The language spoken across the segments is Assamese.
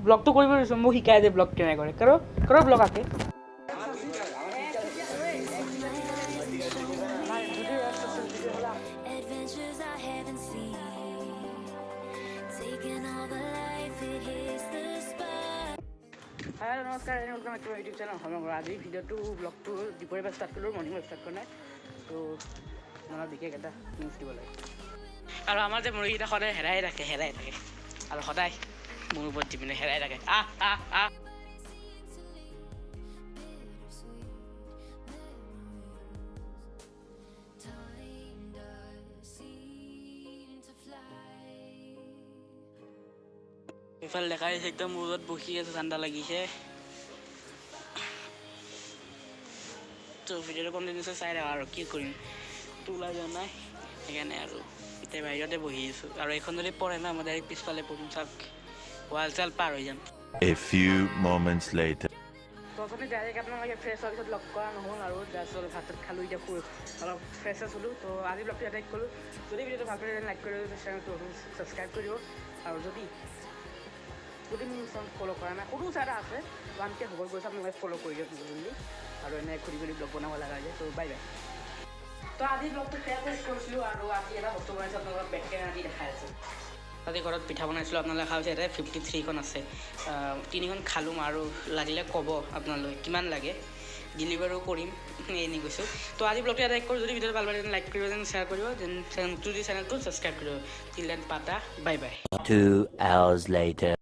ব্লগটো কৰিব দিছোঁ, মোক শিকাই দে ব্লগ কেনেকৈ কৰে। करो करो ব্লগ आके। Adventures I haven't seen. Taking all the life, it hits the spot. Hello, নমস্কাৰ, welcome to YouTube channel সমগ্ৰ। আজি ভিডিঅ'টো, ব্লগটো দুপৰীয়াৰ পৰা ষ্টাৰ্ট কৰিলোঁ, মৰ্ণিঙত ষ্টাৰ্ট কৰা নাই। তো মানে বিশেষ এটা নিউজ দিব লাগে। আৰু আমাৰ যে মুৰ্গীকেইটা সদায় হেৰাই থাকে, হেৰাই থাকে আৰু সদায় মোৰ ওপৰত দি পিনে হেৰাই থাকে। আহ আহ আহ। Bittersweet memories. Time does seem to fly. এইফালে দেখা আহিছে, একদম ৰ'দত বহি আছে, ঠাণ্ডা লাগিছে। তো ভিডিঅ'টো কণ্টিনিউচলি চাই থাকা। আৰু কি কৰিম, তো ওলাই যোৱা নাই, সেইকাৰণে আৰু এতিয়া বাহিৰতে বহি আছোঁ। আৰু এইখন যদি পৰে না, মই ডাইৰেক্ট পিছফালে পৰিম। চাওক, ৱাল চাল পাৰ হৈ যাম। A few moments later. তো আপুনি ডাইৰেক্ট আপোনালোকে ফ্ৰেছ হোৱাৰ পিছত লগ কৰা নহ'ল আৰু জাষ্ট অলপ ভাত চাত খালোঁ, এতিয়া শুই অলপ ফ্ৰেছ আছিলোঁ। তো আজি ব্লগটো ইয়াতে কৰোঁ। যদি ভিডিঅ'টো ভাল পালে লাইক কৰি দিব, চেনেলটো ছাবস্ক্ৰাইব কৰি দিব। আৰু যদি মোৰ চেনেল ফ'ল' কৰা নাই, সৰু চাই এটা আছে, 1K হ'ব গৈছে, আপোনালোকে ফ'ল' কৰি দিয়ক জলদি। আৰু এনে ঘূৰি ঘূৰি ব্লগ বনাব লগা হৈছে। তো বাই বাই। তো আজি ব্লগটো শ্বেয়াৰ কৰিছিলোঁ আৰু আজি এটা বস্তু বনাইছোঁ, আপোনালোকক বেক কেমেৰা দি দেখাই আছোঁ। আজি ঘৰত পিঠা বনাইছিলোঁ, আপোনালোকে খাই হৈছে। ইয়াতে 53খন আছে, তিনিখন খালোঁ। আৰু লাগিলে ক'ব আপোনালোকে কিমান লাগে, ডেলিভাৰো কৰিম, এনেই কৈছোঁ। তো আজি ব্লগটো ইয়াতে কৰোঁ। যদি ভিডিঅ'টো ভাল পালে লাইক কৰিব, যেন শ্বেয়াৰ কৰিব, যেন চেনেলটো যদি চেনেলটো ছাবস্ক্ৰাইব কৰিব। Till then, tata, bye bye. 2 hours later.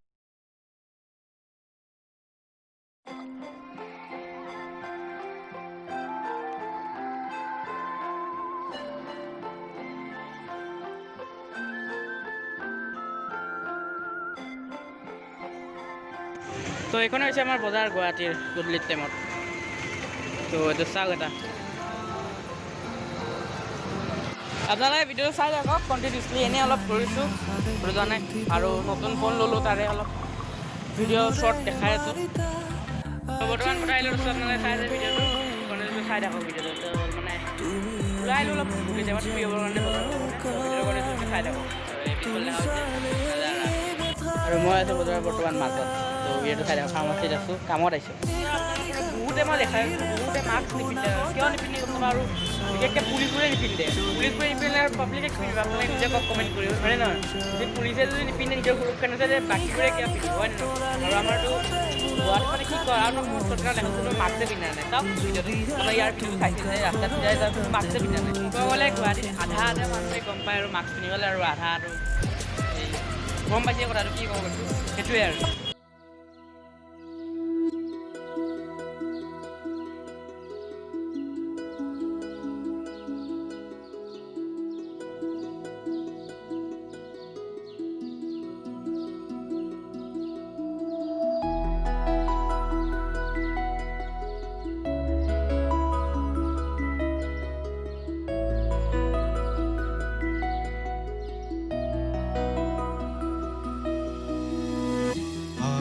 তো এইখনে হৈছে আমাৰ বজাৰ গুৱাহাটীৰ গধূলিৰ টাইমত। তো এইটো চাওক এটা, আপোনালোকে ভিডিঅ'টো চাই থাকক কণ্টিনিউচলি। এনেই অলপ কৰিছোঁ, যোৱা নাই। আৰু নতুন ফোন ল'লোঁ, তাৰে অলপ ভিডিঅ' শ্বৰ্ট দেখাই আছোঁ। তো বৰ্তমান পঠাই লৈছোঁ, আপোনালোকে চাই আছে ভিডিঅ'টো, কণ্টিনিউচলি চাই থাকক ভিডিঅ'টো। তো মানে ওলাই আহিলোঁ অলপ গধূলি টাইমত ফুৰিবৰ কাৰণে বজাৰৰ কাৰণে। তো ভিডিঅ'টো কণ্টিনিউচলি চাই থাকক। এই পিছফালে দেখা হৈছে আৰু মই আছোঁ বজাৰৰ বৰ্তমান মাজত। তো ভিডিঅ'টো চাই থাকক। ফাৰ্মাচীত আছোঁ, কামত আহিছোঁ। বহুতে মই দেখাই আছোঁ, বহুতে মাস্ক নিপিন্ধে। কিয় নিপিন্ধে গম নাপাওঁ। আৰু বিশেষকৈ পুলিচবোৰে নিপিন্ধে। পুলিচবোৰে নিপিন্ধে আৰু পাব্লিকে পিন্ধিব? আপোনালোকে নিজে কওক, কমেণ্ট কৰিব, হয়নে নহয়? যদি পুলিচে যদি নিপিন্ধে, নিজৰ সুৰক্ষা নাচায়, বাকীবোৰে কিয় পিন্ধিব, হয় নে নহয়? আৰু আমাৰতো গুৱাহাটীত মানে কি কয় আৰু চৰকাৰৰ দেখোন কোনো মাস্কে পিন্ধা নাই। চাওক ভিডিঅ'টো, আপোনাৰ ইয়াৰ ভিডিঅ' চাইছে যে ৰাস্তাত যায় যায় কোনো মাস্কে পিন্ধা নাই। ক'ব গ'লে গুৱাহাটীত আধা আধা মানুহে গম পায় আৰু মাস্ক পিন্ধিবলৈ, আৰু আধা আৰু এই গম পাইছে কথাটো কি ক'ব গৈছোঁ, সেইটোৱে আৰু।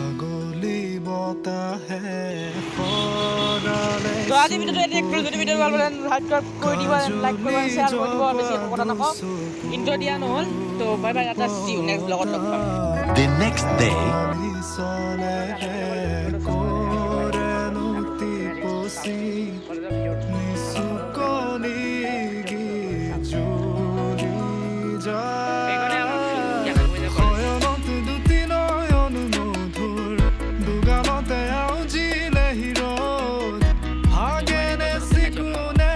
আগলি বতাহে সৰালে। তো আজি ভিডিঅ'টো এডিট কৰোঁ। যদি ভিডিঅ' ভাল পালে লাইক কৰি দিব, লাইক কৰিব, শ্বেয়াৰ কৰি দিব। বেছি একো কথা নকওঁ, ইণ্ট্ৰ' দিয়া নহ'ল। তো বাই বাই, এটা চি ইউ নেক্সট ব্লগত লগ পাম। The next day. চলেৰে কৰেনো টিপচি নিচুকনি গীত জুৰি যায়। শয়নত দুটি নয়ন মধুৰ, দুগালতে আউজিলে হিৰদ, ভাগেনে চিকুনে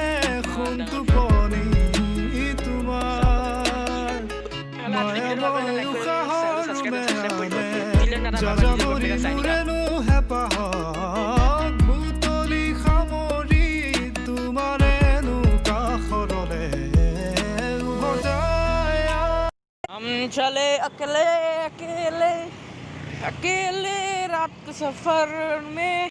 সোণ টোপনি তোমাৰ। মায়াময় উশাহৰ ৰোমে যাযাবৰী মোৰেনো হেঁপাহক বুটলি সামৰি তোমাৰেনো কাষৰলে উভতাই। हम चले अकेले अकेले अकेले रात के सफर में।